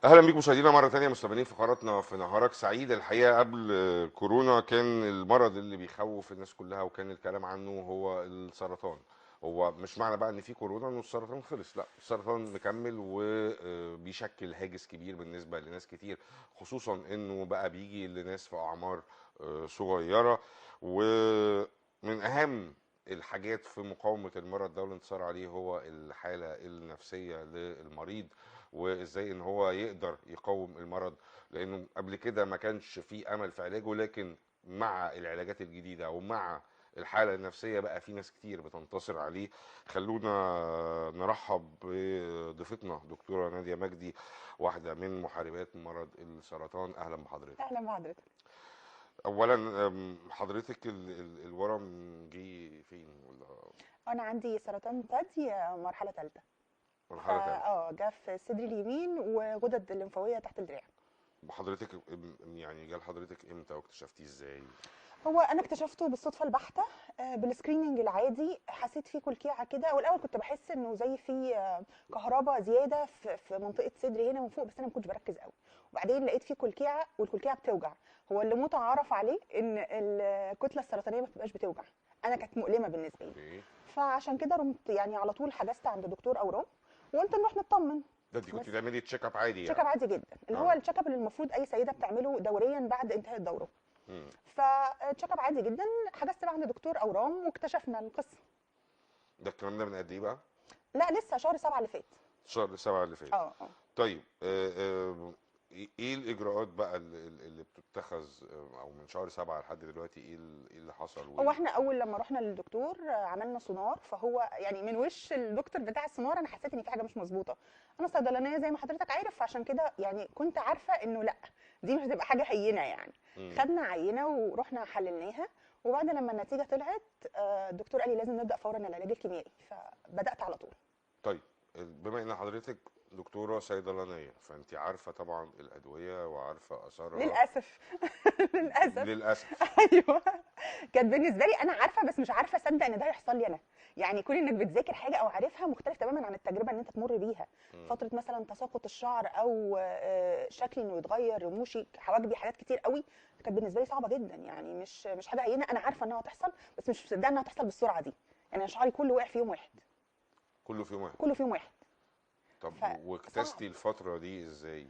اهلا بيكم مشاهدينا مرة ثانية، مستمرين فقراتنا في نهارك سعيد. الحقيقة قبل كورونا كان المرض اللي بيخوف الناس كلها وكان الكلام عنه هو السرطان. هو مش معنى بقى ان في كورونا انه السرطان خلص، لا، السرطان مكمل وبيشكل هاجس كبير بالنسبة لناس كتير، خصوصا انه بقى بيجي لناس في اعمار صغيرة. ومن اهم الحاجات في مقاومة المرض ده والانتصار عليه هو الحالة النفسية للمريض، وازاي ان هو يقدر يقاوم المرض، لانه قبل كده ما كانش في امل في علاجه، لكن مع العلاجات الجديدة ومع الحالة النفسية بقى في ناس كتير بتنتصر عليه. خلونا نرحب بضيفتنا دكتورة ناديه مجدي، واحدة من محاربات مرض السرطان. اهلا بحضرتك. اهلا بحضرتك. اولا حضرتك الورم جه فين ولا؟ انا عندي سرطان ثدي مرحلة ثالثة. مرحلة ثالثة. جه في صدري اليمين وغدد الليمفاويه تحت الدراع. حضرتك يعني جال حضرتك امتى واكتشفتيه ازاي؟ هو انا اكتشفته بالصدفة البحتة، بال screening العادي. حسيت فيه كلكيعه كده، والاول كنت بحس انه زي في كهرباء زيادة في منطقة صدري هنا من فوق، بس انا ما كنتش بركز قوي. وبعدين لقيت فيه كلكيعه، والكلكيعه بتوجع. هو اللي متعارف عليه ان الكتلة السرطانية ما بتبقاش بتوجع، انا كانت مؤلمة بالنسبة لي. فعشان كده رمت يعني على طول حجزت عند دكتور اورام وقلت نروح نطمن. ده انت كنت بتعملي check up عادي يعني؟ check up عادي جدا، اللي هو ال check up اللي المفروض اي سيده بتعمله دوريا بعد انتهاء الدورة. ف check up عادي جدا، حجزت بقى عند دكتور اورام واكتشفنا القصة. ده الكلام ده من قد ايه بقى؟ لا لسه شهر 7 اللي فات. شهر 7 اللي فات. طيب ايه الاجراءات بقى اللي بتتخذ او من شهر 7 لحد دلوقتي؟ ايه اللي حصل؟ هو احنا اول لما رحنا للدكتور عملنا سونار، فهو يعني من وش الدكتور بتاع السونار انا حسيت ان في حاجة مش مظبوطة. انا صيدلانيه زي ما حضرتك عارف، فعشان كده يعني كنت عارفه انه لا دي مش هتبقى حاجة هينة يعني. خدنا عينه ورحنا حللناها، وبعد لما النتيجة طلعت الدكتور قال لي لازم نبدا فورا العلاج الكيميائي، فبدات على طول. طيب بما ان حضرتك دكتورة صيدلانيه فانت عارفه طبعا الادوية وعارفه اثارها. للاسف. للاسف. للاسف. ايوه، كانت بالنسبة لي انا عارفه، بس مش عارفه اصدق ان ده هيحصل لي انا. يعني كون انك بتذاكر حاجة او عارفها مختلف تماما عن التجربة ان انت تمر بيها. فترة مثلا تساقط الشعر او شكلي انه يتغير، رموشي، حواجبي، حاجات كتير قوي كانت بالنسبة لي صعبة جدا. يعني مش حاجة هينة، انا عارفه انها هتحصل بس مش مصدقه انها هتحصل بالسرعة دي. يعني انا شعري كله وقع في يوم واحد. كله في يوم واحد؟ كله في يوم واحد. طب واكتشفتي الفترة دي ازاي؟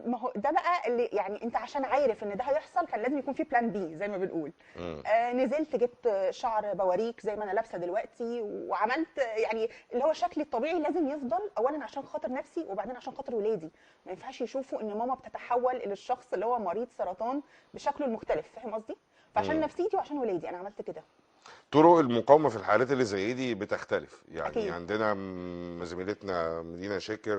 ما هو ده بقى اللي يعني انت عشان عارف ان ده هيحصل كان لازم يكون في plan B زي ما بنقول. نزلت جبت شعر بواريك زي ما انا لابسه دلوقتي، وعملت يعني اللي هو شكلي الطبيعي لازم يفضل اولا عشان خاطر نفسي وبعدين عشان خاطر ولادي. ما ينفعش يشوفوا ان ماما بتتحول الى الشخص اللي هو مريض سرطان بشكله المختلف، فاهم قصدي؟ فعشان نفسيتي وعشان ولادي انا عملت كده. طرق المقاومة في الحالات اللي زي دي بتختلف يعني. أكيد. عندنا زميلتنا مدينة شاكر،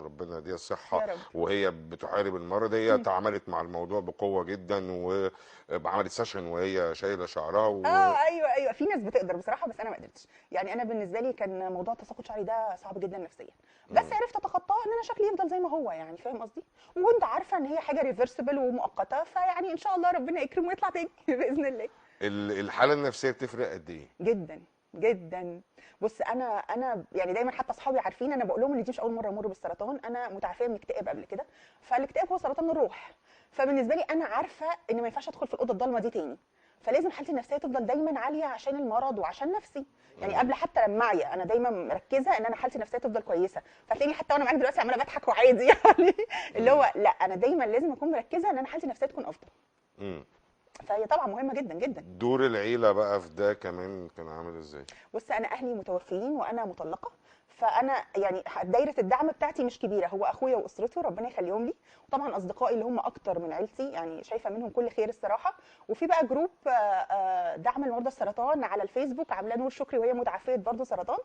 ربنا يديها الصحة، وهي بتحارب المرض، هي تعاملت مع الموضوع بقوة جدا وعملت session وهي شايله شعرها ايوه في ناس بتقدر بصراحة، بس انا ما قدرتش. يعني انا بالنسبة لي كان موضوع تساقط شعري ده صعب جدا نفسيا، بس عرفت اتخطاه ان انا شكلي يفضل زي ما هو، يعني فاهم قصدي؟ وكنت عارفه ان هي حاجة reversible ومؤقته، فيعني ان شاء الله ربنا يكرم ويطلع تاني باذن الله. الحالة النفسية بتفرق قد ايه؟ جدا جدا. بص انا يعني دايما حتى اصحابي عارفين انا بقول لهم ان دي مش اول مرة امر بالسرطان، انا متعافيه من اكتئاب قبل كده، فالاكتئاب هو سرطان الروح. فبالنسبه لي انا عارفه ان ما ينفعش ادخل في الاوضة الضلمة دي تاني، فلازم حالتي النفسية تفضل دايما عالية عشان المرض وعشان نفسي. يعني قبل حتى لما اعيا انا دايما مركزه ان انا حالتي النفسية تفضل كويسة، فتلاقيني حتى وانا معاك دلوقتي عماله بضحك وعادي يعني اللي هو لا انا دايما لازم اكون مركزه ان انا حالتي النفسية تكون افضل. فهي طبعا مهمة جدا جدا. دور العيلة بقى في ده كمان كان عامل ازاي؟ بص انا اهلي متوفيين وانا مطلقه، فانا يعني دايرة الدعم بتاعتي مش كبيرة، هو اخويا واسرته ربنا يخليهم لي، وطبعا اصدقائي اللي هم اكتر من عيلتي يعني شايفه منهم كل خير الصراحة. وفي بقى group دعم لمرضى السرطان على الفيسبوك عاملاه نور شكري وهي متعافيه برضه سرطان،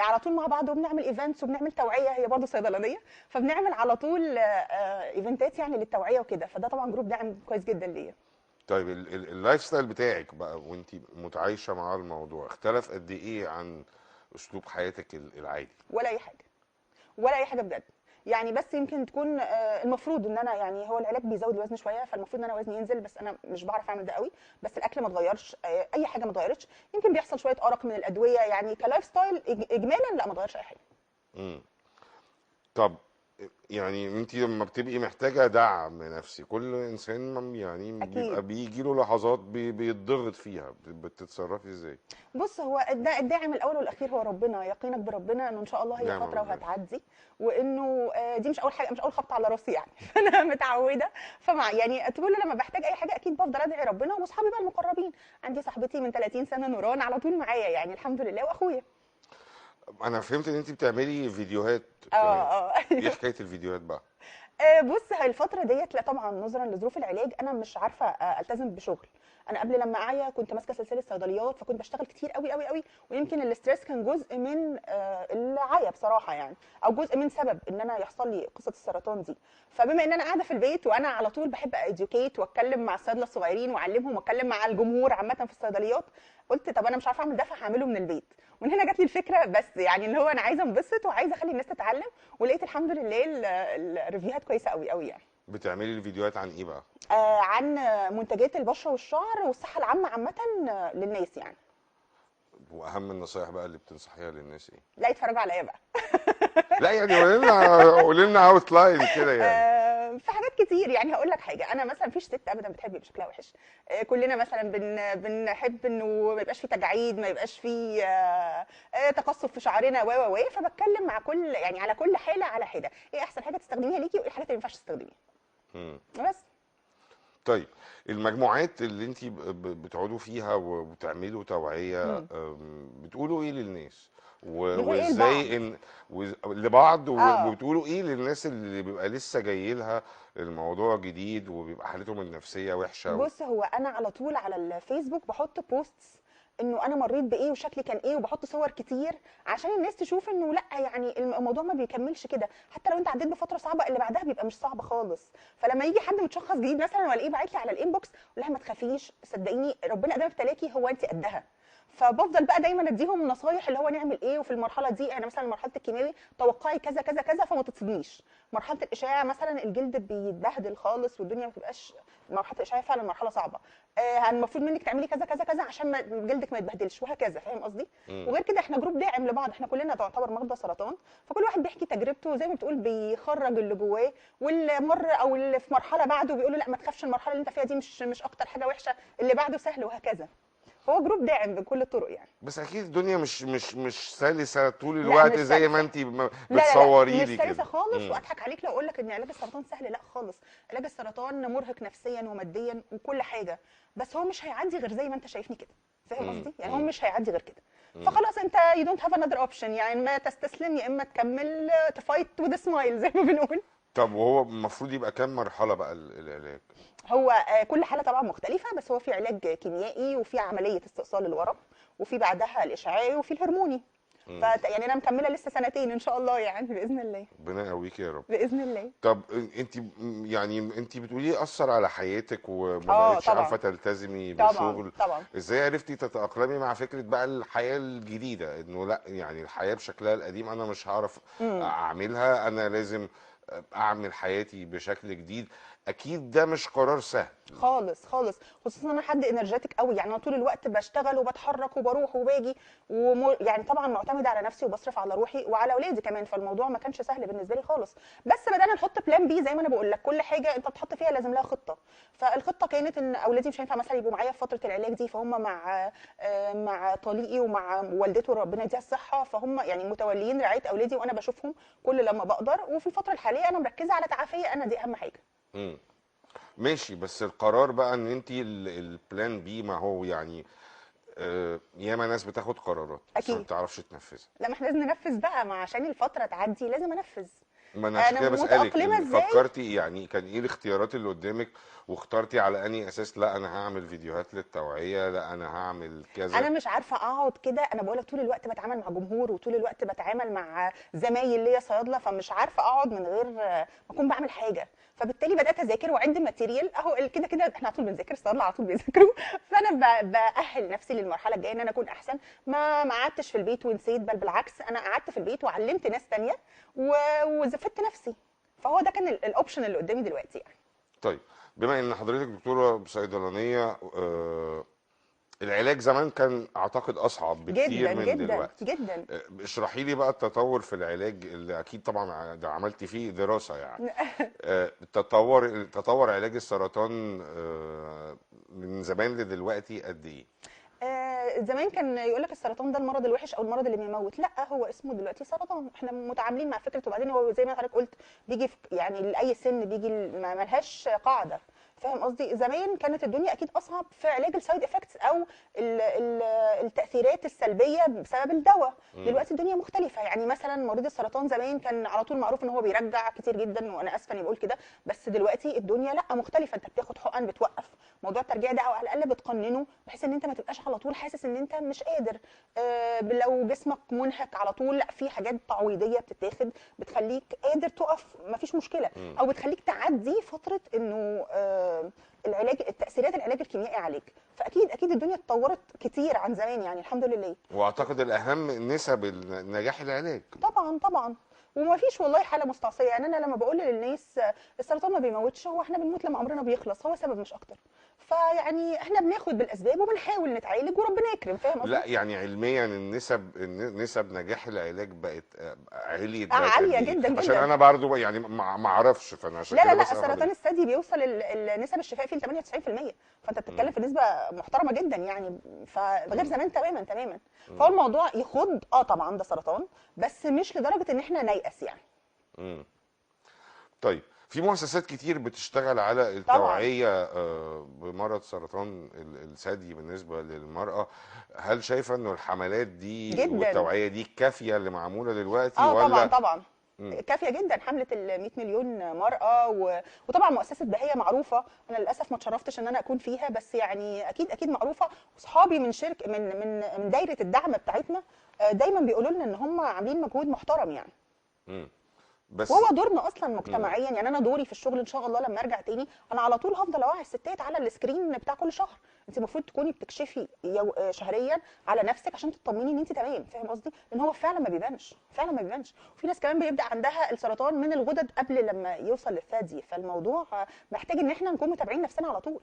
على طول مع بعض، وبنعمل events وبنعمل توعيه، هي برضه صيدلانيه، فبنعمل على طول event ات يعني للتوعية وكده، فده طبعا group دعم كويس جدا ليا. طيب ال lifestyle بتاعك بقى وانت متعايشه مع الموضوع اختلف قد ايه عن اسلوب حياتك العادي؟ ولا اي حاجة، ولا اي حاجة بجد يعني. بس يمكن تكون المفروض ان انا يعني هو العلاج بيزود الوزن شوية، فالمفروض ان انا وزني ينزل، بس انا مش بعرف اعمل ده قوي. بس الاكل ما اتغيرش، اي حاجة ما اتغيرتش، يمكن بيحصل شوية ارق من الادوية يعني. ك lifestyle اجمالا لا ما اتغيرش اي حاجة. طب يعني انت لما بتبقي محتاجة دعم نفسي، كل انسان يعني بيبقى اكيد. بيجي له لحظات بيتضغط فيها، بتتصرفي ازاي؟ بص، هو الداعم الاول والاخير هو ربنا، يقينك بربنا انه ان شاء الله هي نعم فترة بالله. وهتعدي، وانه دي مش اول حاجة، مش اول خبطه على راسي يعني. فانا متعوده، فمع يعني طول لما بحتاج اي حاجة اكيد بفضل ادعي ربنا، واصحابي بقى المقربين، عندي صاحبتي من 30 سنة نوران على طول معايا يعني الحمد لله، واخويا. انا فهمت ان انت بتعملي فيديوهات اه كمان، اه ايه ايوه. حكاية الفيديوهات بقى؟ بص، هي الفترة ديت لا طبعا نظرا لظروف العلاج انا مش عارفه التزم بشغل. انا قبل لما اعيا كنت ماسكه سلسلة صيدليات، فكنت بشتغل كتير قوي قوي قوي، ويمكن ال stress كان جزء من العيا بصراحة يعني، او جزء من سبب ان انا يحصل لي قصة السرطان دي. فبما ان انا قاعدة في البيت، وانا على طول بحب educate واتكلم مع الصيادله الصغيرين واعلمهم، واتكلم مع الجمهور عامة في الصيدليات، قلت طب انا مش عارفه اعمل ده فهعمله من البيت. ومن هنا جات لي الفكرة، بس يعني اللي هو انا عايزه انبسط وعايزه اخلي الناس تتعلم، ولقيت الحمد لله ال review هات كويسة قوي قوي يعني. بتعملي الفيديوهات عن ايه بقى؟ عن منتجات البشرة والشعر والصحة العامة عامة للناس يعني. واهم النصايح بقى اللي بتنصحيها للناس ايه؟ لا يتفرجوا عليا بقى. لا يعني قولي لنا، قولي لنا outline كده يعني. في حاجات كتير يعني. هقول لك حاجة، انا مثلا مفيش ست ابدا بتحب يبقى شكلها وحش، كلنا مثلا بنحب انه ما يبقاش في تجاعيد، ما يبقاش في تقصف في شعرنا و و و فبتكلم مع كل يعني على كل حاله على حده، ايه احسن حاجة تستخدميها ليكي وايه الحاجات اللي ما ينفعش تستخدميها. بس. طيب المجموعات اللي انت بتقعدوا فيها وبتعملوا توعية، بتقولوا ايه للناس؟ بنقول ايه وازاي لبعض؟ ان لبعض، وبتقولوا ايه للناس اللي بيبقى لسه جاي لها الموضوع جديد وبيبقى حالتهم النفسية وحشة بص، هو انا على طول على الفيسبوك بحط posts انه انا مريت بايه وشكلي كان ايه، وبحط صور كتير عشان الناس تشوف انه لا يعني الموضوع ما بيكملش كده، حتى لو انت عديت بفترة صعبة اللي بعدها بيبقى مش صعب خالص. فلما يجي حد متشخص جديد مثلا ولا ايه باعت لي على ال inbox، اقول لها ما تخافيش، صدقيني ربنا قدام ابتلاكي، هو انت قدها. فبفضل بقى دايما اديهم نصايح اللي هو نعمل ايه، وفي المرحلة دي انا مثلا مرحلة الكيماوي توقعي كذا كذا كذا فما تتصدميش. مرحلة الاشعاع مثلا الجلد بيتبهدل خالص والدنيا ما بتبقاش، مرحلة الاشعاع فعلا مرحلة صعبة، المفروض منك تعملي كذا كذا كذا عشان ما جلدك ما يتبهدلش وهكذا، فاهم قصدي؟ وغير كده احنا group داعم لبعض، احنا كلنا تعتبر مرضى سرطان، فكل واحد بيحكي تجربته زي ما بتقول، بيخرج اللي جواه، واللي مر او اللي في مرحلة بعده بيقول له لا ما تخافش، المرحلة اللي انت فيها دي مش اكتر حاجة وحشة، اللي بعده سهل وهكذا. فهو group داعم بكل الطرق يعني. بس اكيد الدنيا مش سلسه طول لا الوقت مش زي ما سلسه، انت لا لا لا بتصوري مش لي سلسه كده. خالص. واضحك عليك لو اقول لك ان علاج السرطان سهل، لا خالص. علاج السرطان مرهق نفسيا وماديا وكل حاجة، بس هو مش هيعدي غير زي ما انت شايفني كده، فاهم قصدي؟ يعني هو مش هيعدي غير كده. فخلاص انت you don't have another option، يعني ما تستسلم يا اما تكمل ت fight with smile زي ما بنقول. طب وهو المفروض يبقى كام مرحلة بقى العلاج؟ هو كل حاله طبعا مختلفة، بس هو في علاج كيميائي، وفي عملية استئصال الورم، وفي بعدها الاشعاعي، وفي الهرموني. يعني انا مكملة لسه سنتين ان شاء الله يعني باذن الله. ربنا يقويك يا رب. باذن الله. طب انت يعني انت بتقولي اثر على حياتك وما بقتش عارفه تلتزمي بشغل. طبعا. ازاي عرفتي تتاقلمي مع فكرة بقى الحياة الجديدة، انه لا يعني الحياة بشكلها القديم انا مش هعرف اعملها، انا لازم اعمل حياتي بشكل جديد؟ اكيد ده مش قرار سهل خالص خالص، خصوصا انا حد energetic قوي يعني، انا طول الوقت بشتغل وبتحرك وبروح وباجي يعني طبعا معتمدة على نفسي وبصرف على روحي وعلى اولادي كمان، فالموضوع ما كانش سهل بالنسبة لي خالص. بس بدانا نحط plan B، زي ما انا بقول لك كل حاجة انت بتحط فيها لازم لها خطه. فالخطه كانت ان اولادي مش هينفع مثلا يبقوا معايا في فترة العلاج دي، فهم مع طليقي ومع والدته ربنا يديها الصحة، فهم يعني متوليين رعاية اولادي وانا بشوفهم كل لما بقدر. وفي الفترة الحالية انا مركزه على تعافيه انا، دي اهم حاجة. ماشي، بس القرار بقى ان انت ال plan B، ما هو يعني ياما ناس بتاخد قرارات بس ما اكيد بتعرفش تنفذها. لا ما احنا لازم ننفذ بقى، ما عشان الفترة تعدي لازم انفذ. ما انا عشان انا كده بسألك، متأقلمة ان ازاي؟ فكرتي يعني كان ايه الاختيارات اللي قدامك، واخترتي على انهي اساس؟ لا انا هعمل فيديوهات للتوعية، لا انا هعمل كذا. انا مش عارفه اقعد كده، انا بقولك طول الوقت بتعامل مع جمهور، وطول الوقت بتعامل مع زمايل ليا صيادله، فمش عارفه اقعد من غير ما اكون بعمل حاجة. فبالتالي بدات اذاكر وعندي material اهو، كده كده احنا على طول بنذاكر، الصيادله على طول بيذاكروا. فانا باهل نفسي للمرحلة الجاية ان انا اكون احسن. ما قعدتش في البيت ونسيت، بل بالعكس انا قعدت في البيت وعلمت ناس تانية وزفدت نفسي. فهو ده كان ال option اللي قدامي دلوقتي يعني. طيب بما ان حضرتك دكتورة صيدلانيه، العلاج زمان كان اعتقد اصعب بكتير جدا من جدا دلوقتي. جدا. اشرحي لي بقى التطور في العلاج اللي اكيد طبعا ده عملتي فيه دراسة يعني. تطور علاج السرطان من زمان لدلوقتي قد ايه؟ زمان كان يقول لك السرطان ده المرض الوحش او المرض اللي بيموت، لا هو اسمه دلوقتي سرطان، احنا متعاملين مع فكرة. وبعدين هو زي ما حضرتك قلت بيجي في يعني لاي سن بيجي، ما ملهاش قاعدة، فاهم قصدي؟ زمان كانت الدنيا اكيد اصعب في علاج ال side effects او ال ال التاثيرات السلبية بسبب الدواء. دلوقتي الدنيا مختلفة، يعني مثلا مريض السرطان زمان كان على طول معروف ان هو بيرجع كتير جدا، وانا اسفه اني بقول كده، بس دلوقتي الدنيا لا مختلفة، انت بتاخد حقن بتوقف موضوع الترجيع ده، او على الاقل بتقننه بحيث ان انت ما تبقاش على طول حاسس ان انت مش قادر. لو جسمك منهك على طول، لا في حاجات تعويضيه بتتاخد بتخليك قادر تقف، مفيش مشكلة، او بتخليك تعدي فترة انه العلاج، التاثيرات العلاج الكيميائي عليك. فاكيد اكيد الدنيا اتطورت كتير عن زمان يعني، الحمد لله. واعتقد الاهم نسب نجاح العلاج. طبعا طبعا، وما فيش والله حاله مستعصيه. يعني انا لما بقول للناس السرطان ما بيموتش، هو احنا بنموت لما عمرنا بيخلص، هو سبب مش اكتر. فيعني احنا بناخد بالاسباب وبنحاول نتعالج وربنا يكرم، فاهم قصدي؟ لا يعني علميا النسب نجاح العلاج بقت عليت، بقت عالية جدا جدا. عشان انا برضو يعني ما اعرفش، فانا عشان لا لا لا، سرطان الثدي بيوصل نسب الشفاء فيه ل 98%، فانت بتتكلم في نسبه محترمه جدا يعني، فغير زمان تماما تماما. فهو الموضوع يخض، طبعا ده سرطان، بس مش لدرجة ان احنا نيأس يعني. طيب في مؤسسات كتير بتشتغل على التوعية بمرض سرطان الثدي بالنسبة للمرأة، هل شايفة انه الحملات دي جداً والتوعية دي كافية اللي معمولة دلوقتي ولا؟ طبعا طبعا كافية جدا. حملة ال 100 مليون مرأة وطبعا مؤسسة بهية معروفة، انا للأسف ما اتشرفتش ان انا اكون فيها، بس يعني اكيد اكيد معروفة. واصحابي من شركة من من دايرة الدعم بتاعتنا دايما بيقولوا لنا ان هم عاملين مجهود محترم يعني. بس وهو دورنا اصلا مجتمعيا يعني. انا دوري في الشغل ان شاء الله لما ارجع تاني، انا على طول هفضل اوعي الستات على ال screen بتاع كل شهر. انت المفروض تكوني بتكشفي شهريا على نفسك عشان تطمني ان انت تمام، فاهم قصدي؟ لان هو فعلا ما بيبانش، فعلا ما بيبانش. وفي ناس كمان بيبدا عندها السرطان من الغدد قبل لما يوصل للثدي، فالموضوع محتاج ان احنا نكون متابعين نفسنا على طول.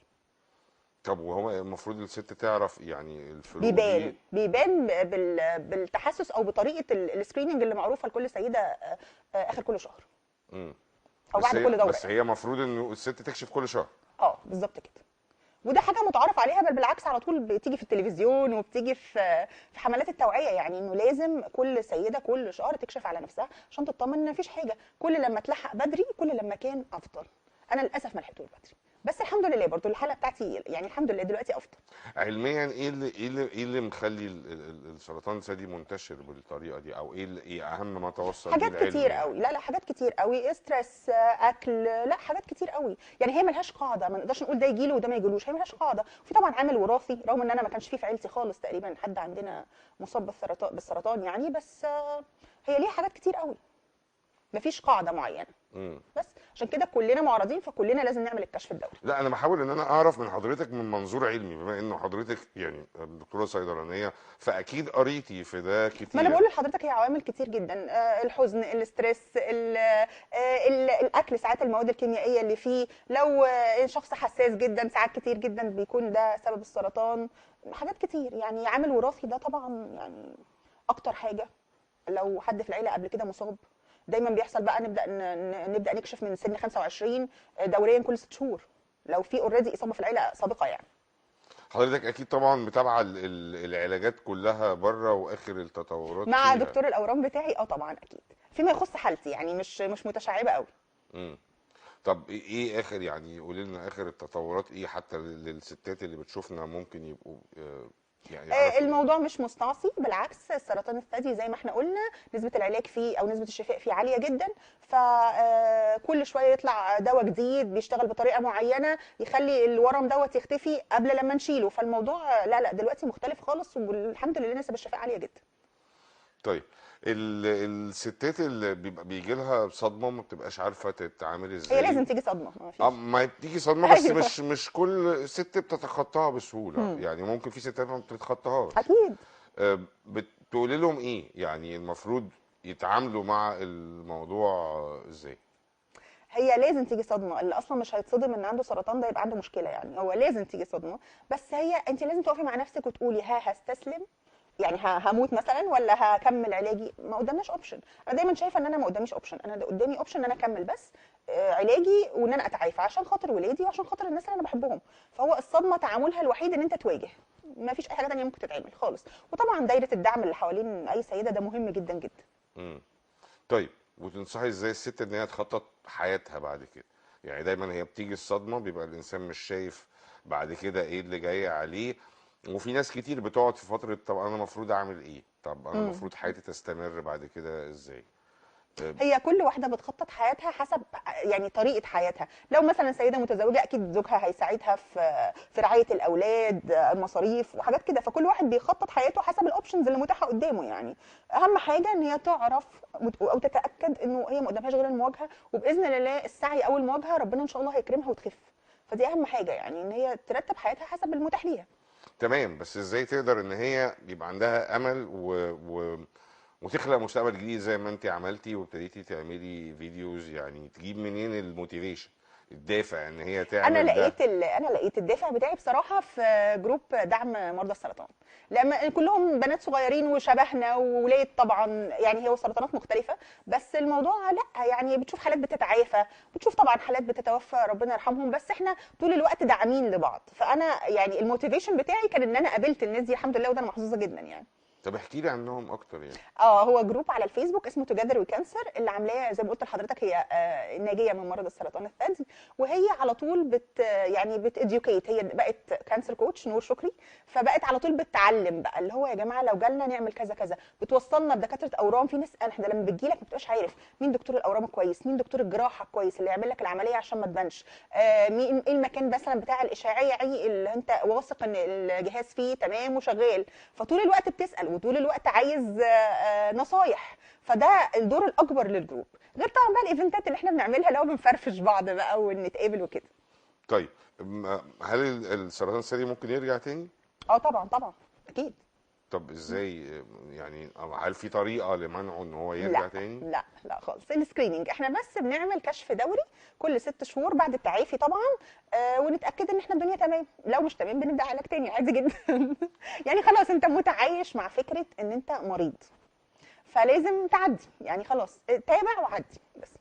طب وهو المفروض الست تعرف يعني الفروق بيبان دي؟ بيبان بالتحسس او بطريقة ال screening اللي معروفة لكل سيده اخر كل شهر. او بعد كل دوره. بس هي المفروض ان الست تكشف كل شهر. بالظبط كده، وده حاجة متعارف عليها، بل بالعكس على طول بتيجي في التلفزيون وبتيجي في حملات التوعية، يعني انه لازم كل سيده كل شهر تكشف على نفسها عشان تطمن ان مفيش حاجة. كل لما تلحق بدري كل لما كان افضل. انا للاسف ما لحقتوش بدري، بس الحمد لله برضو الحالة بتاعتي يعني الحمد لله دلوقتي افضل. علميا ايه اللي مخلي السرطان الثدي منتشر بالطريقة دي، او ايه اهم ما توصل ليه العلم؟ حاجات كتير يعني قوي. لا لا حاجات كتير قوي، stress، اكل، لا حاجات كتير قوي يعني. هي ملهاش قاعدة، ما نقدرش نقول ده يجيله وده ما يجيلوش، هي ملهاش قاعدة. وفي طبعا عامل وراثي، رغم ان انا ما كانش فيه في عيلتي خالص تقريبا حد عندنا مصاب بالسرطان يعني، بس هي ليها حاجات كتير قوي، مفيش قاعدة معينة. بس عشان كده كلنا معرضين، فكلنا لازم نعمل الكشف الدوري. لا انا بحاول ان انا اعرف من حضرتك من منظور علمي، بما انه حضرتك يعني دكتورة صيدلانيه فاكيد قريتي في ده كتير. ما انا بقول لحضرتك هي عوامل كتير جدا، الحزن، ال stress، الاكل، ساعات المواد الكيميائية اللي فيه، لو شخص حساس جدا ساعات كتير جدا بيكون ده سبب السرطان. حاجات كتير يعني. عامل وراثي ده طبعا يعني اكتر حاجة، لو حد في العيلة قبل كده مصاب دايما بيحصل بقى. نبدا نكشف من سن 25 دوريا كل 6 شهور لو في already اصابه في العيلة سابقه يعني. حضرتك اكيد طبعا متابعه العلاجات كلها بره واخر التطورات مع فيها. دكتور الاورام بتاعي طبعا اكيد، فيما يخص حالتي يعني، مش متشعبة قوي. طب ايه اخر يعني، قولي لنا اخر التطورات ايه حتى للستات اللي بتشوفنا ممكن يبقوا يعني الموضوع مش مستعصي، بالعكس السرطان الثدي زي ما احنا قلنا نسبة العلاج فيه او نسبة الشفاء فيه عالية جدا، فكل شوية يطلع دواء جديد بيشتغل بطريقة معينة يخلي الورم دوت يختفي قبل لما نشيله، فالموضوع لا لا دلوقتي مختلف خالص، والحمد لله نسب الشفاء عالية جدا. طيب الستات اللي بيبقى بيجي لها صدمة ما بتبقاش عارفه تتعامل ازاي. هي لازم تيجي صدمة، ما فيش ما بتيجي صدمة بس. أيوة. مش كل ست بتتخطاها بسهولة. يعني ممكن في ستات ما بتتخطاهاش. اكيد. بتقولي لهم ايه يعني المفروض يتعاملوا مع الموضوع ازاي؟ هي لازم تيجي صدمة، اللي اصلا مش هيتصدم ان عنده سرطان ده يبقى عنده مشكلة يعني، هو لازم تيجي صدمة. بس هي انت لازم تقفي مع نفسك وتقولي ها هستسلم يعني، هموت مثلا ولا هكمل علاجي؟ ما قدامناش option. انا دايما شايفه ان انا ما قداميش option، انا قدامي option ان انا اكمل بس علاجي وان انا اتعافى عشان خاطر ولادي وعشان خاطر الناس اللي انا بحبهم. فهو الصدمة تعاملها الوحيد ان انت تواجه، ما فيش اي حاجة ثانية ممكن تتعمل خالص. وطبعا دايرة الدعم اللي حوالين اي سيده ده مهم جدا جدا. طيب وتنصحي ازاي الست ان هي تخطط حياتها بعد كده؟ يعني دايما هي بتيجي الصدمة بيبقى الانسان مش شايف بعد كده ايه اللي جاي عليه، وفي ناس كتير بتقعد في فترة طب انا المفروض اعمل ايه؟ طب انا المفروض حياتي تستمر بعد كده ازاي؟ هي كل واحدة بتخطط حياتها حسب يعني طريقه حياتها. لو مثلا سيده متزوجة اكيد زوجها هيساعدها في رعاية الاولاد، المصاريف وحاجات كده، فكل واحد بيخطط حياته حسب ال options اللي متاحة قدامه. يعني اهم حاجة ان هي تعرف او تتاكد انه هي ما قدامهاش غير المواجهة، وباذن الله السعي او المواجهة ربنا ان شاء الله هيكرمها وتخف. فدي اهم حاجة، يعني ان هي ترتب حياتها حسب المتاح ليها. تمام، بس ازاي تقدر ان هي يبقى عندها امل وتخلق مستقبل جديد زي ما انت عملتي وابتديتي تعملي videos؟ يعني تجيب منين ال motivation، الدافع ان هي تعمل انا لقيت انا لقيت الدافع بتاعي بصراحة في group دعم مرضى السرطان، لما كلهم بنات صغيرين وشبهنا وولاد طبعا، يعني هي سرطانات مختلفة بس الموضوع لا يعني بتشوف حالات بتتعافى، بتشوف طبعا حالات بتتوفى ربنا يرحمهم، بس احنا طول الوقت داعمين لبعض. فانا يعني ال motivation بتاعي كان ان انا قابلت الناس دي الحمد لله، وده انا محظوظة جدا يعني. طب احكي لي عنهم اكتر يعني. هو group على الفيسبوك اسمه Together We Cancer، اللي عاملاه زي ما قلت لحضرتك هي ناجيه من مرض السرطان الثدي، وهي على طول يعني بت educate، هي بقت cancer coach نور شكري، فبقت على طول بتعلم بقى اللي هو يا جماعة لو جالنا نعمل كذا كذا، بتوصلنا بدكاتره اورام. في ناس احنا لما بتجي لك ما بتبقاش عارف مين دكتور الاورام الكويس، مين دكتور الجراحة الكويس اللي يعمل لك العملية عشان ما تبانش، مين ايه المكان مثلا بتاع الاشعاعي اللي انت واثق ان الجهاز فيه تمام وشغال. فطول الوقت بتسال وطول الوقت عايز نصايح، فده الدور الاكبر لل group، غير طبعا بقى ال event ات اللي احنا بنعملها لو بنفرفش بعض بقى ونتقابل وكده. طيب هل السرطان الثدي ممكن يرجع تاني؟ طبعا طبعا اكيد. طب ازاي يعني، هل في طريقه لمنعه ان هو يرجع لا تاني؟ لا لا خالص. ال screening احنا بس بنعمل كشف دوري كل 6 شهور بعد التعافي طبعا، ونتاكد ان احنا الدنيا تمام. لو مش تمام بنبدا علاج تاني عادي جدا. يعني خلاص انت متعايش مع فكرة ان انت مريض، فلازم تعدي يعني، خلاص تابع وعدي بس.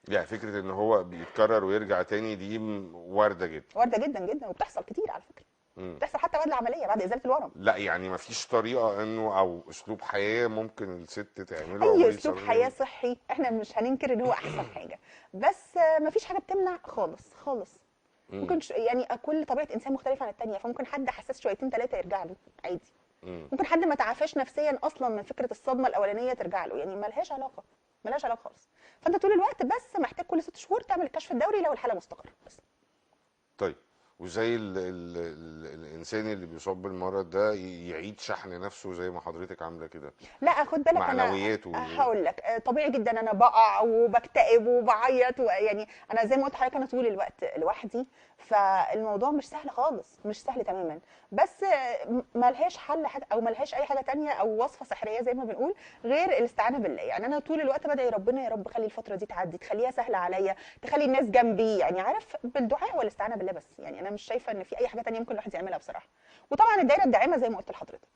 يعني فكرة ان هو بيتكرر ويرجع تاني دي وارده جدا. وارده جدا جدا، وبتحصل كتير على فكرة. بتحصل حتى بعد العملية، بعد ازالة الورم. لا يعني ما فيش طريقه انه او اسلوب حياة ممكن الست تعمله؟ اي اسلوب حياة صحي احنا مش هننكر ان هو احسن حاجة، بس ما فيش حاجة بتمنع خالص خالص. ممكن يعني كل طبيعة انسان مختلفة عن الثانية، فممكن حد حساس شويتين ثلاثة يرجع له عادي. ممكن حد ما تعافاش نفسيا اصلا من فكرة الصدمة الاولانية ترجع له، يعني ملهاش علاقة، ملهاش علاقة خالص. فانت طول الوقت بس محتاج كل 6 شهور تعمل الكشف الدوري لو الحالة مستقره بس. طيب وزي ال ال ال الانسان اللي بيصاب بالمرض ده يعيد شحن نفسه زي ما حضرتك عامله كده؟ لا خد بالك، معنوياته هقول لك طبيعي جدا انا بقع وبكتئب وبعيط، ويعني انا زي ما قلت لحضرتك انا طول الوقت لوحدي، فالموضوع مش سهل خالص، مش سهل تماما. بس ملهاش حل حاجة او ملهاش اي حاجة تانية او وصفه سحريه زي ما بنقول غير الاستعانة بالله. يعني انا طول الوقت بدعي ربنا يا رب خلي الفترة دي تعدي، تخليها سهلة عليا، تخلي الناس جنبي، يعني عارف، بالدعاء والاستعانة بالله بس. يعني انا مش شايفه ان في اي حاجة تانية ممكن الواحد يعملها بصراحة. وطبعا الدايرة الداعمة زي ما قلت لحضرتك.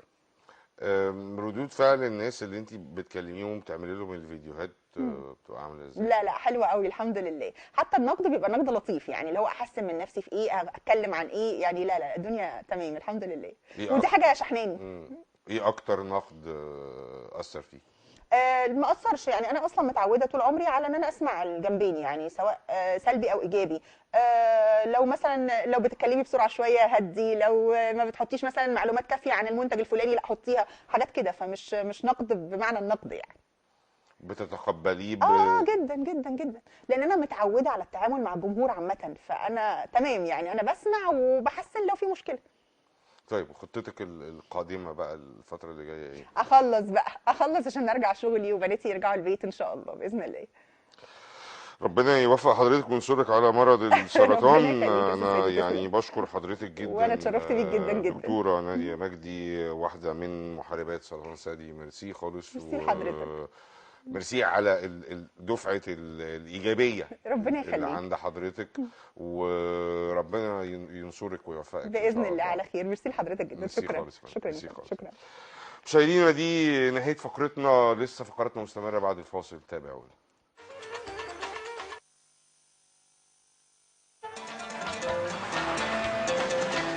ردود فعل الناس اللي انت بتكلميهم بتعملي لهم الفيديوهات بتبقى عامله ازاي؟ لا لا حلوة قوي الحمد لله. حتى النقد بيبقى نقد لطيف، يعني اللي هو احسن من نفسي في ايه، اتكلم عن ايه، يعني لا لا الدنيا تمام الحمد لله. ودي حاجة شحناني. ايه اكتر نقد اثر فيك؟ ما اثرش، يعني انا اصلا متعوده طول عمري على ان انا اسمع الجنبين، يعني سواء سلبي او ايجابي. لو مثلا لو بتتكلمي بسرعة شوية هدي، لو ما بتحطيش مثلا معلومات كافيه عن المنتج الفلاني لا حطيها، حاجات كده. فمش مش نقد بمعنى النقد يعني. بتتقبليه؟ جدا جدا جدا، لان انا متعوده على التعامل مع الجمهور عامة، فانا تمام يعني، انا بسمع وبحسن لو في مشكلة. طيب خطتك القادمة بقى الفترة اللي جاية ايه؟ اخلص بقى، اخلص عشان ارجع شغلي وبناتي يرجعوا البيت ان شاء الله باذن الله. ربنا يوفق حضرتك وينصرك على مرض السرطان. انا يعني بشكر حضرتك جدا، وانا اتشرفت بيك جدا جدا. دكتورة نادية مجدي، واحدة من محاربات سرطان الثدي، ميرسي خالص. ميرسي لحضرتك. ميرسي على دفعه الايجابية ربنا اللي يخليك عند حضرتك، وربنا ينصرك ويوفقك باذن الله على خير. ميرسي لحضرتك جدا، شكرا شكرا شكرا. مشاهدينا دي نهاية فقرتنا، لسه فقراتنا مستمرة بعد الفاصل، تابعونا.